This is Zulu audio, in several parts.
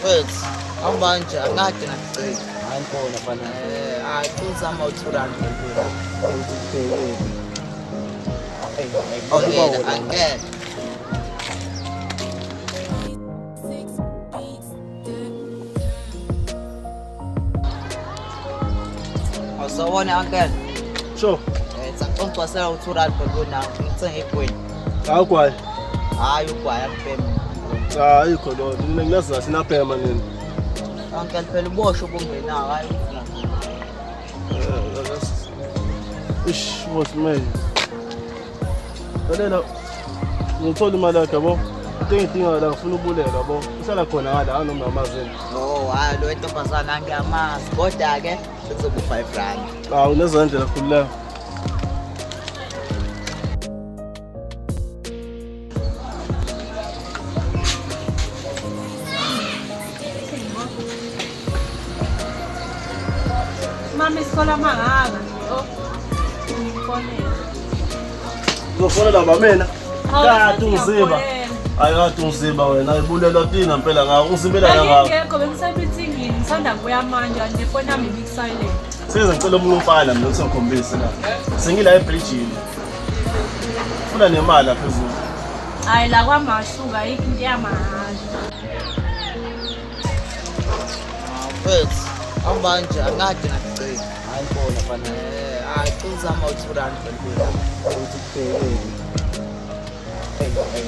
Mfethu, hamba nje akade ngakucela. Hayi khona fana. Eh, hayi uzama u-2 rand ngempilo. Okay, angeke. Awusawona uncle. Sure. Eh, sacongcwasela u-2 rand bona ngithenge igwenya. Hawu gwayi. Hayi ugwayi akubhema. Cha ayikho loo nto. Mina nginazi kahle nabhema nina. Uncle phela uboshwe ubungenawo hayi ufuna. Ish, boss man. Lalela ngithola imali yakhe yabo. Into engidingayo la ngifuna ubulela yabo. Uhlala khona ngala noma amazini. No, hayi lo wentombazana angiyamazi kodwa ke sekuzoba u-5 rand. Hawu unezandlela khululeka. Mama isikole amangaka nje oh. Ngifonela. Uzofonela ba mina? Hawu, Kade ungiziba. ngiyafonela. Hayi kade ungiziba wena. Ayibulelwa tina mpela ngawo. Ungizibela kangaka. Ngingekho bengisemithingini ngisanda kubuya manje nefoni yami ibiku-silent. Size ngicela omunye umfana mina ukuthi ngikhombise la. Sengila ebridgini. Funa nemali lapha phezulu. Hayi la kwamashuka ayikho into yamahhala. Mfethu, hamba nje akade ngakucela. Hayi khona fana. Eh, hayi uzama u-2 rand ngempilo.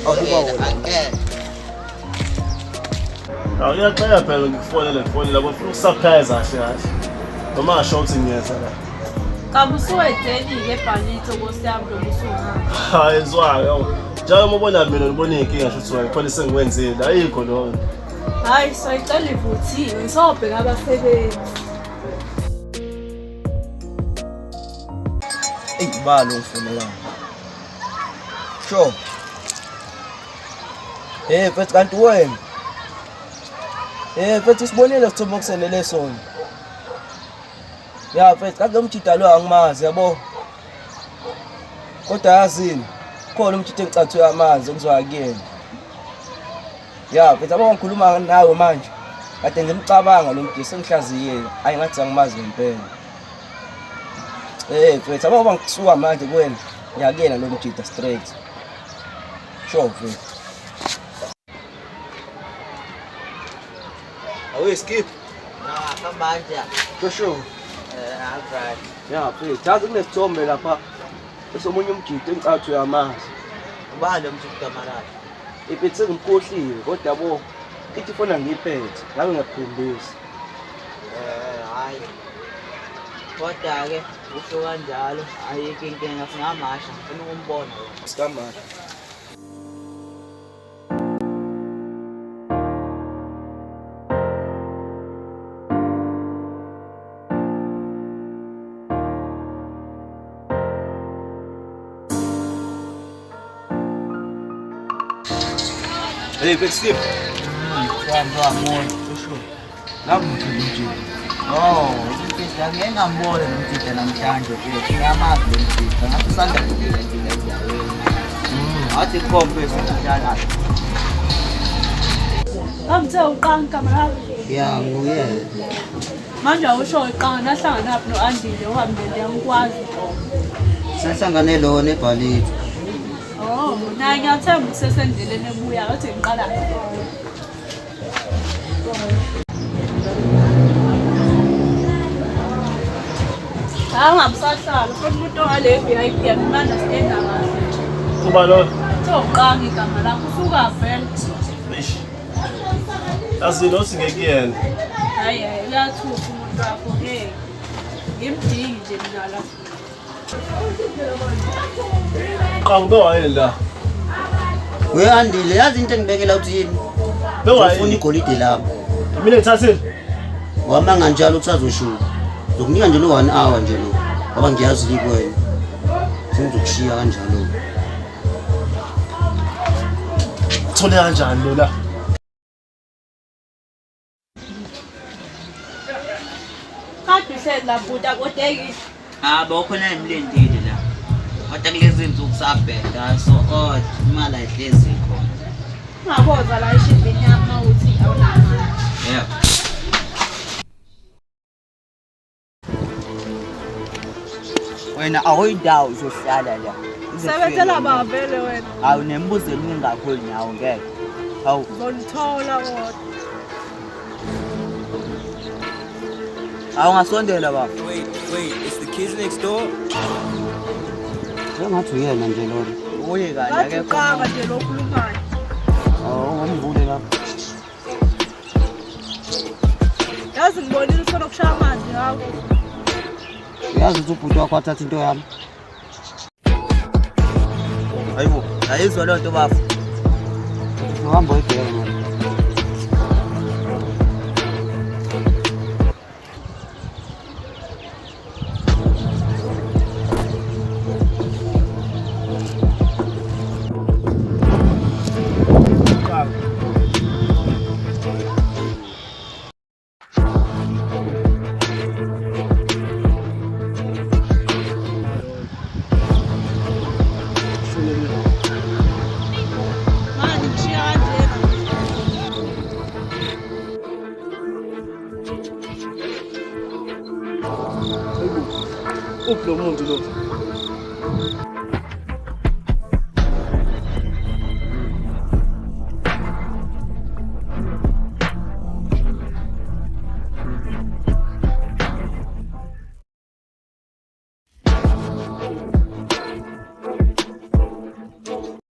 Okay, angeke. Hawu uyaxeka phela ngikufonela ngifonela yabo ufuna ukusurprise kahle kahle. Noma ngasho ukuthi ngiyeza la. Kabe usuwedeni-ke ebhanitho nkosi yami lobu usuhamba. Hayi zwayo. Njalo uma ubona mina ngibona iy'nkinga shuthi wena khona sengikwenzile ayikho leyo nto. Hayi soyicela ivuthiwe ngisobheka abasebenzi. Eyi balo ngifonela. Sure. Hey mfethu kanti wena. Hey mfethu sibonile sithombe okusenele sona. Ya mfethu kanti lo mjida lo angimazi yabo. Kodwa yazini khona umjida engicathwe amanzi engizwa kuyena. Ya mfethu yabo ngikhuluma nawe manje. Kade ngimcabanga lo mjida sengihlaziyile. Ayi ngathi angimazi ngempela. Eh mfethu yabo ngoba ngisuka manje kuwena ngiyakuyena lo mjida straight. Sure mfethu. Awe skip. Ah, hamba nje. Sure. Eh, all right. Ya mfethu, yazi kunesithombe lapha esomunye umjida engicathu yamazi. Ubani lo mjita igama lakhe? Iphethe sengimkhohliwe kodwa yabo ithi ifona ngiyiphethe ngabe ngiyakukhombisa. Eh, hayi. Kodwa ke usho kanjalo ayikho inkinga singamasha ngifuna ukumbona yena. Sikamanje. Hey, big skip. Ngiyambona. Lapho ngithola umjida. Oh, umjita ngeke ngambona lo mjita namhlanje mfethu. Ngiyamazi lo mjita. Ngathi usanda kufika nje la endaweni. Ngathi khombe sikuhlala. Bamthe uqanga igama lakho. Ya, nguye. Manje awusho uqanga nahlanganaphi no-Andile ngoba mina ngiyangikwazi nhlobo. Sahlangane lona ebhalitho. Oh, naye ngiyathemba usesendleleni ebuya kodwa ngiqala. Hayi ungabusahlala, ufuna umuntu ongale VIP angim-understand-a kahle nje. Uba lo. Kuthiwa uqanga igama lakho usuka vele. Eish. Yazi lo singekuyena. Hayi hayi uyathuka umuntu wakho ngeke. Ngimdingi nje mina la. Qangu bewayini la. We Andile, yazi into engibekela ukuthi yini? Bewayini. Ufuna igolide lapho. Mina ngithathile. Wama nganjalo usazoshuka. Ngizokunika nje lo 1 hour nje lo. Ngoba ngiyazi likwena. Sengizokushiya kanjalo. Thole kanjani lo la? Kade uhleli la bhuti akodekile. Ah, bawukhona emlindile la. Kodwa kulezi insuku sabheda so odd imali ayihlezi khona. Ungaboza la eshibhini yami uma uthi awunamali. Yebo. Wena awuyindawo uzohlala la. Sebenzela bavele wena. Awu nemibuzo eminingi kakhulu nawo ngeke. Hawu. Uzolithola kodwa. Awu ngasondela baba. Wait, wait, it's the kids next door. Sengathi uyena nje lona. Uye kanye Ngathi akekho. uqaka nje lo okhulumayo. Awu umvule lapha. Yazi ngibonile ufuna ukushaya amanzi ngakho. Uyazi ukuthi ubhuti wakho wathatha into yami. Hayibo, ayizwa loo nto bafo. Uhamba oyibheka manje. Manje ngishiya kanjena. Uphi lo muntu lo?